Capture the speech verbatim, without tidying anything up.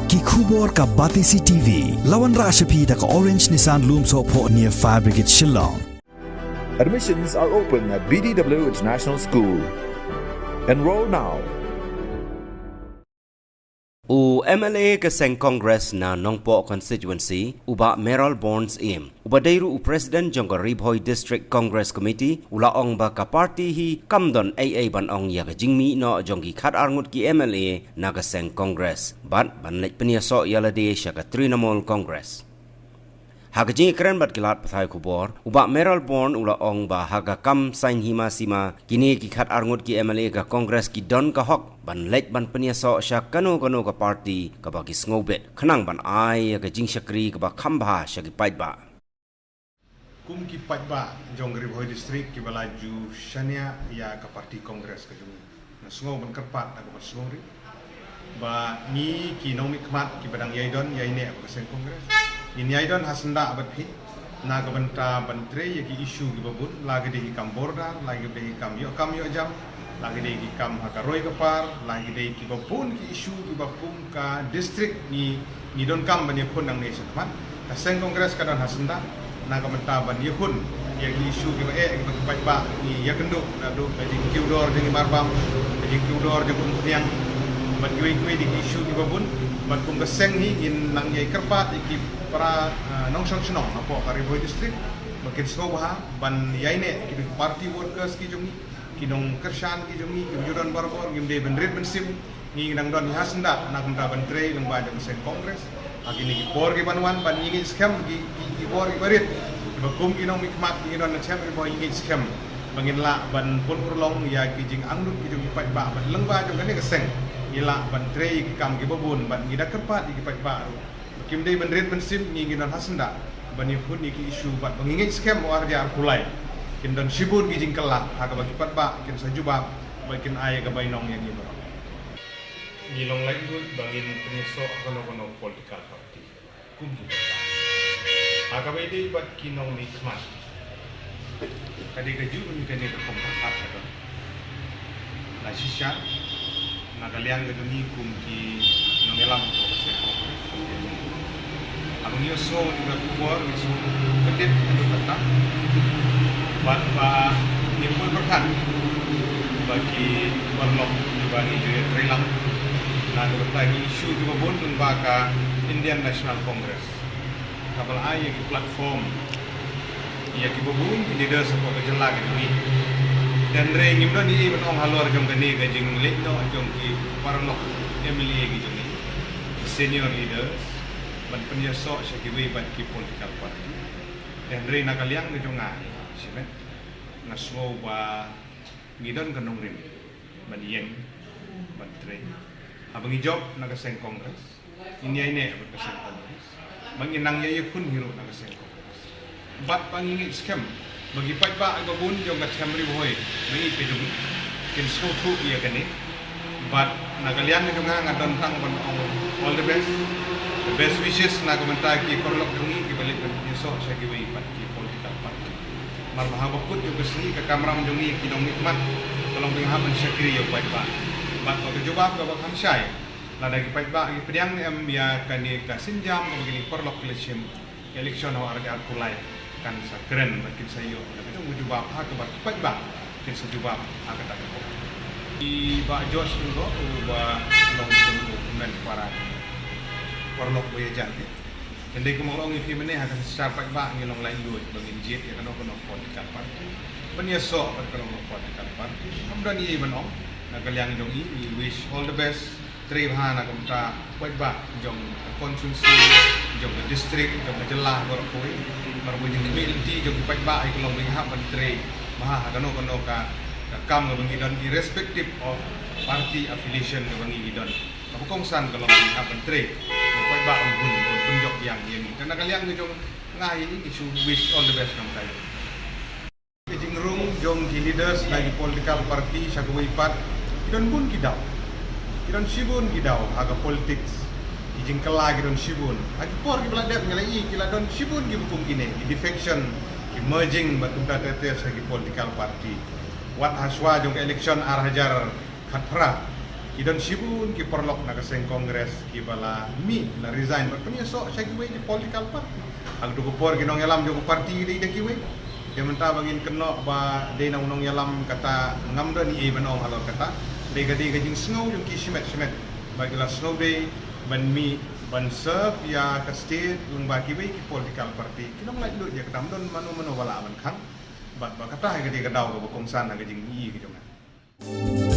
Ki khubor ka Batesi T V. La wanrah sha phi da ka Orange Nissan Lumsohphoh near Fire Brigade Shillong. Admissions are open at B D W International School. Enroll now. U M L A ka seng Congress na Nongpoh Constituency, u Bah Mayralborn Syiem, uba dei ruh u President jong ka Ri Bhoi District Congress Committee, u la ong ba ka party hi kam don ei ei ban ong ïa ka jingmih noh jong ki khatar ngut ki M L A na ka seng Congress, bad ban leit pynïasoh ïa lade sha ka Trinamool Congress. Ha ka jingïakren bad ki lad pathai khubor, u Bah Mayralborn u la ong ba ha ka kam saiñ hima sima, kine ki khatar ngut ki M L A ka Congress ki don ka hok ban leit ban pynïasoh sha kano kano ka party kaba ki sngewbit, khnang ban ai ïa ka jingshakri kaba kham bha sha ki paidbah. Kum ki paidbah jong ka Ri Bhoi District kiba la ju shaniah ïa ka party Congress ka jong ngi, nga sngew ban kyrpad da kaba sngew ri ba ngi ki nongmihkhmat kiba dang ïai don ïai neh bad ka seng Congress, ngin ïai don ha syndah bad phi na ka bynta ban trei ïa ki issue kiba bun, la ka dei ki kam border, la ka dei ki kam ïoh kam ïoh jam, la ka dei ki kam ha ka roi ka par, la ka dei kiba bun ki issue kiba kum ka district ngi, ngi donkam ban ïakhun nangne shakhmat. Ka seng Congress ka don ha syndah na ka bynta ban ïakhun ïa ki issue kiba eh kiba ki paidbah ngi ïakynduh, naduh ka jingkiew dor jong ki marbam, ka jingkiew dor jong ki umphniang, bad kiwei kiwei de ki issue kiba bun. Bad kum ka seng hi ngin nang ïai kyrpad ïa ki para, ah, nongshong shnong hapoh ka Ri Bhoi District ba kin sngewbha ban ïai neh, ki party workers ki jong ngi, ki nongkyrshan ki jong ngi, ki ju don barabor, ngim dei ban rit ban sim. Ngi nang don ha syndah na ka bynta ban trei lyngba jong ka seng Congress ha kine ki por ki ban wan, bad ngi ngeit skhem ki, ki, ki bor kiba rit ba kum ki nongmihkhmat ngi don na seng Ri Bhoi, ngi ngeit skhem ba ngin lah ban pynurlong ïa ki jingangnud ki jong ki paidbah, bad lyngba jong kane ka seng ngi lah ban trei ki kam kiba bun, bad ngi da kyrpad ïa ki paidbah ruh ba kim dei ban rit ban sim, ngi ngi don ha syndah ban ïakhun ïa ki issue, bad ba ngi ngeit skhem u ar hajar arphew lai kin don shibun ki jingkylla ha kaba ki paidbah kin sa jubab bad kin ai ka bainong ïa ngi baroh. Ngi long laitluid ba ngin pynïasoh ha kano kano political party kum ki paidbah. Ha kaba ïadei bad ki nongmihkhmat, ka dei kajuh hi kane ka kong ka khat ka don. La shisha na ka liang ka jong ngi kum ki nongïalam ka seng Congress, haba ngi ïohsngew ïa ka khubor ngi sngew kyndit haduh katta, bad ba ngi poi pyrkhat ba ki paralok kiba ngi ju ïatrei lang na ka bynta ki issue kiba bun lyngba ka Indian National Congress, kaba la ai ïa ki platform ïa kiba bun ki leaders hapoh ka jylla ka jong ngi. Hynrei ngim don ei ei ban ong halor jong kane ka jingleit noh jong ki paralok M L A ki jong ngi, ki senior leaders, ban pynïasoh sha kiwei pat ki political party. Hynrei na ka liang ka jong nga, shimet, nga sngew ba ngi don ka nongrim ban ïeng ban trei. Haba ngi jop na ka seng Congress, ngin ïai neh bad ka seng Congress, ba ngin nang ïai ïakhun hi ruh na ka seng Congress. Bad ba ngi ngeit skhem ba ki paidbah kiba bun jong ka them Ri Bhoi ba ïeit ka jong ngi kin sngewthuh ïa kane. Bad na ka liang ka jong nga, nga don tang ban ong all the best, the best wishes na ka bynta ki paralok jong ngi kiba leit ban ïasoh sha kiwei pat ki political party. Namar ba haba kut jong ka sngi ka kamram jong ngi ki nongmihkhmat ka long ba ngin hap ban shakri ïa u paidbah. Bad ba ka jubab kaba kham shai, lada ki paidbah ki pdiang ne em ïa kane ka sienjam kaba kine ki paralok ki la shim, ka election ha u ar hajar arphew lai kan sa kren bad kin sa ïoh da ka jong ka jubab ha kaba ki paidbah kin sa jubab ha kata ka por. I Bah George Lyngdoh uba long kum u kmen para paralok ba ïajan hi. Hynrei kumba nga la ong ïa phi mynne, ha ka synshar paidbah ngi long laitluid ba ngin jied ïa kano kano political party, ban ïasoh bad kano kano political party. Ngam don ei ei ban ong. Na ka liang jong ngi, we wish all the best. Trei bha na ka bynta paidbah jong ka constituency, jong ka district, jong ka jylla baroh kawei. Namar ba jingkhmih lynti jong ki paidbah hi ka long ba ngi hap ban trei bha ha kano kano ka, ka kam kaba ngi don, irrespective of party affiliation kaba ngi, ngi don. Kaba kongsan ka long ba ngi hap ban trei, ba paidbah um hun, um pynjop biang ïa ngi. Te na ka liang ka jong nga hi, ngi shu wish all the best na ka bynta. Ka jingrung jong ki leaders na ki political party sha kawei pat, ki don bun ki daw. Ki don shibun ki daw ha ka politics. Ki jingkylla ki don shibun. Ha ki por kiba la dep ngi la ïohi ki la don shibun kiba kum kine, ki defection, ki merging bad kumta ter ter sha ki political party. Wat hashwa jong ka election ar hajar khatphra, Ki don shibun ki paralok na ka seng Congress kiba la mih, la resign bad pynïasoh sha kiwei ki political party. Ha kato ka por ki nongïalam jong ka party dei da kiwei. Te mynta ba ngin kynnoh ba dei na u nongïalam, kata ngam don ei ban ong halor kata. Dei ka, dei ka jingsngew jong ki shimet shimet ba ki la sngewdei ban mih ban serve ïa ka state lyngba kiwei ki political party. Ki nonglaitluid ïa kata, ym don mano mano ba lah ban khang. Bad ba kata hi ka dei ka daw kaba kongsan ha ka jingmih ka jong nga.